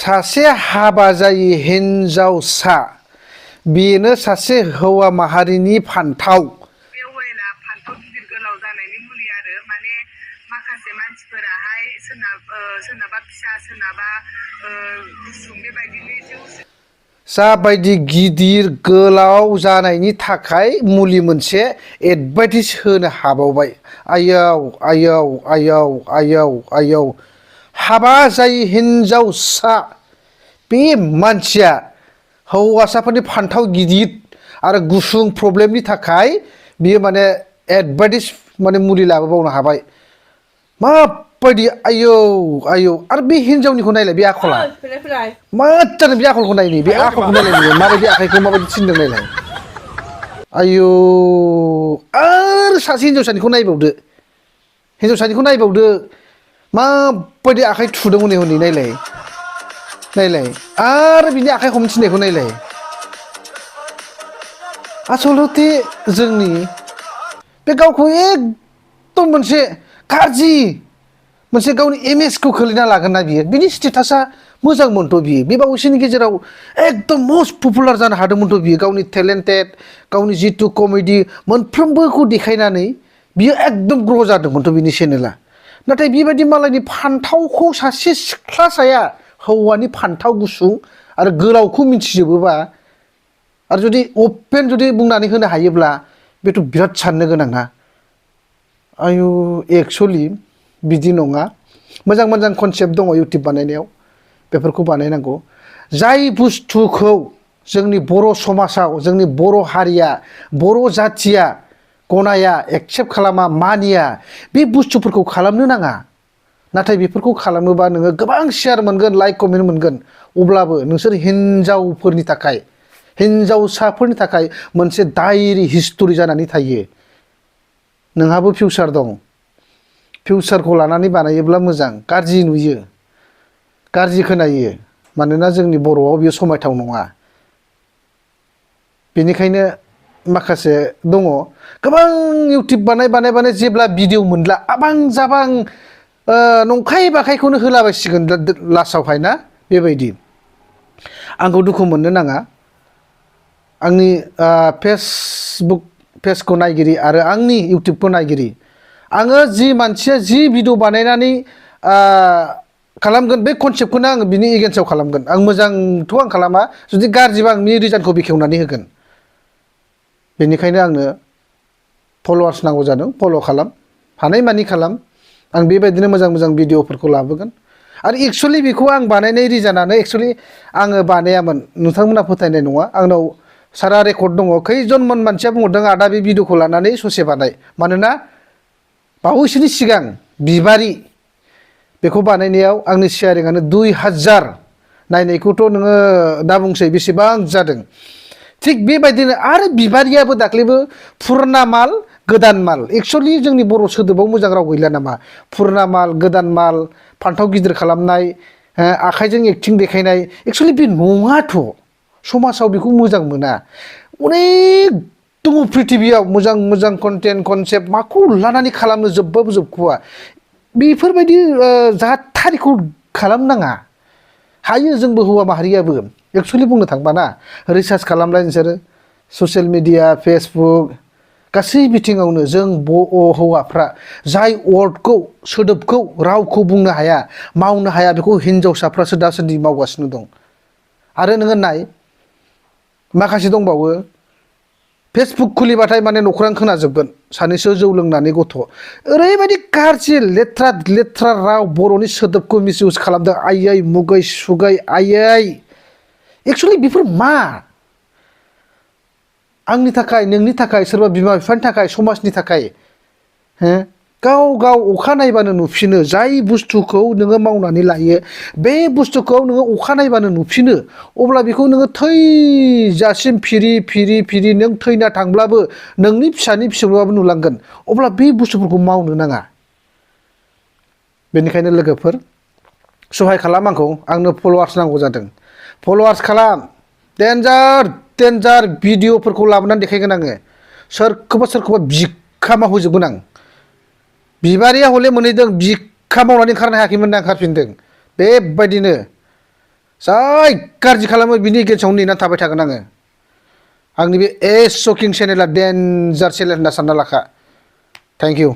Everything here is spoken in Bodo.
सासे हाबा जायि हिनजावसा बेनो सासे हौवा माहारिनि फान्थाव। बे अइला फान्थाव गिदिर गोलाव जानायनि मुलि आरो माने माखासे मानसिफोराहाय सोरनाबा फिसा सोरनाबा गुसुं बेबायदिनो जौ जाबायदि गिदिर गोलाव जानायनि थाखाय मुलि मोनसे एडभाइटिस होनो हाबावबाय। आयौ आयौ आयौ आयौ आयौ हाबा जायि हिनजावसा बे मानसिया हौवासाफोरनि फान्थाव गिदिर आरो गुसुं प्रब्लेमनि थाखाय बियो माने एडभाइटिस माने मुलि लाबोबावनो हाबाय। माबायदि आयौ आयौ आरो बे हिनजावनिखौ नायलाय बे आखला मोजां बे आखलखौ नायनि बे आखलखौ नायलाय नोङो माबायदि आखाइखौ माबायदि थिनदों नायलाय। आयौ आरो सासे हिनजावसानिखौ नायबावदो माबायदि आखाइ थुदों हनै हनै नायलाय नायलाय आरो बिनि आखाइ हमनो थिननायखौ नायलाय। आसलथे जोंनि बे गावखौ एकदम मोनसे गाज्रि मोनसे गावनि इमेजखौ खोलैना लागोन ना बियो। बिनि स्टेटासा मोजांमोनथ' बियो बे बावैसोनि गेजेराव एकदम मस्ट पपुलार जानो हादोंमोनथ' बियो गावनि टेलेन्टेड गावनि जिथु कमेडि मोनफ्रोमबोखौ देखायनानै बियो एकदम ग्र' जादोंमोनथ' बिनि चेनेला। नाथाय बेबायदि मालायनि फान्थावखौ सासे सिख्लासाया हौवानि फान्थाव गुसुं आरो गोलावखौ मिथिजोबोबा आरो जुदि अपेन जुदि बुंनानै होनो हायोब्ला बेथ' बिराद साननो गोनां ना। आयु एक्सुवेलि बिदि नङा। मोजां मोजां कनसेप्ट दङ इउटुब बानायनायाव बेफोरखौ बानायनांगौ। जाय बुस्थुखौ जोंनि बर' समाजाव जोंनि बर' हारिया बर' जाथिया गनाया एक्सेप्ट खालामा मानिया बे बुस्थुफोरखौ खालामनो नाङा। नाथाय बेफोरखौ खालामोबा नोङो गोबां शेयार मोनगोन लाइक कमेन्ट मोनगोन। अब्लाबो नोंसोर हिनजावफोरनि थाखाय हिनजावसाफोरनि थाखाय मोनसे डायरि हिस्टरि जानानै थायो। नोंहाबो फिउचार दं। फिउचारखौ लानानै बानायोब्ला मोजां। गाज्रि नुयो गाज्रि खोनायो मानोना जोंनि बर'आव बियो समायथाव नङा। बेनिखायनो माखासे दङ गोबां इउटुब बानाय जेब्ला भिडिअ मोनला आबां जाबां नंखाय बाखायखौनो होलाबायसिगोन लास्टावहाय ना बेबायदि। आंखौ दुखु मोननो नाङा। आंनि फेसबुक पेजखौ नायगिरि आरो आंनि इउटुबखौ नायगिरि आङो जि मानसिया जि भिडिअ बानायनानै खालामगोन बे कनसेप्टखौनो आङो बिनि एगेन्स्टआव खालामगोन। आं मोजांथ' आं खालामा जुदि गाज्रिबा आं बिनि रिजनखौ बेखेवनानै होगोन। बेनिखायनो आंनो फल'वार्स नांगौ जादों फल' खालाम हानायमानि खालाम। आं बेबायदिनो मोजां मोजां भिडिअफोरखौ लाबोगोन। आरो एक्सुवेलि बेखौ आं बानायनाय रिजनानो एक्सुवेलि आङो बानायामोन नोंथांमोना फोथायनाय नङा आंनाव सारा रेकर्ड दङ खैजनमोन मानसिया बुंहरदों आदा बे भिडिअखौ लानानै ससे बानाय। मानोना बावैसोनि सिगां बिबारि बेखौ बानायनायाव आंनि शेयारिंआनो 2000 नायनायखौथ' नोङो दा बुंसै बेसेबां जादों। थिग बेबायदिनो आरो बिबारियाबो दाख्लैबो फुरना माल गोदान माल एक्सुवेलि जोंनि बर' सोदोबाव मोजां राव गैला नामा फुरना माल गोदान माल फान्थाव गिदिर खालामनाय आखाइजों एक्टिं देखायनाय एक्सुवेलि बे नङाथ'। समाजाव बेखौ मोजां मोना। अनेक दङ प्रिथिबियाव मोजां मोजां कन्टेन्ट कनसेप्ट माखौ लानानै खालामनो जोबबाबो जोबख'वा। बेफोरबायदि जाथारिखौ खालामनाङा। हायो जोंबो हौवा माहारियाबो एक्सुवेलि बुंनो थांबा ना रिसार्च खालामलाय नोंसोरो ससियेल मिडिया फेसबुक गासै बिथिङावनो जों हौवाफ्रा जाय वर्डखौ सोदोबखौ रावखौ बुंनो हाया मावनो हाया बेखौ हिनजावसाफ्रासो दासान्दि मावगासिनो दं। आरो नोङो नाय माखासे दंबावो फेसबुक खुलिबाथाय माने न'खरानो खोनाजोबगोन सानैसो जौ लोंनानै गथ' ओरैबायदि गाज्रि लेथ्रा लेथ्रा राव बर'नि सोदोबखौ मिसइउस खालामदों आयै मुगै सुगै आयै। एक्सुवेलि बेफोर मा आंनि थाखाय नोंनि थाखाय सोरबा बिमा बिफानि थाखाय समाजनि थाखाय गाव गाव अखा नायबानो नुफिनो। जाय बुस्थुखौ नोङो मावनानै लायो बे बुस्थुखौ नोङो अखा नायबानो नुफिनो। अब्ला बेखौ नोङो थैजासिम फिरि फिरि फिरि नों थैना थांब्लाबो नोंनि फिसानि फिसौआबो नुलांगोन। अब्ला बे बुस्थुफोरखौ मावनो नाङा। बेनिखायनो लोगोफोर सहाय खालाम आंनो फल'वार्स नांगौ जादों। फल'वार्स खालाम डेन्जार डेन्जार भिडिअफोरखौ लाबोनानै देखायगोन आङो। सोरखौबा बिखा मावहोजोबगोन आं। बिबारिया हले मोनहैदों बिखा मावनानै ओंखारनो हायाखैमोन ना ओंखारफिनदों बेबायदिनो जाय गाज्रि खालामो बिनि एगेन्स्टआवनो नेनानै थाबाय थागोन आङो आंनि बे एस शकिं चेनेला डेन्जार चेनेल होनना सानना लाखा थेंक इउ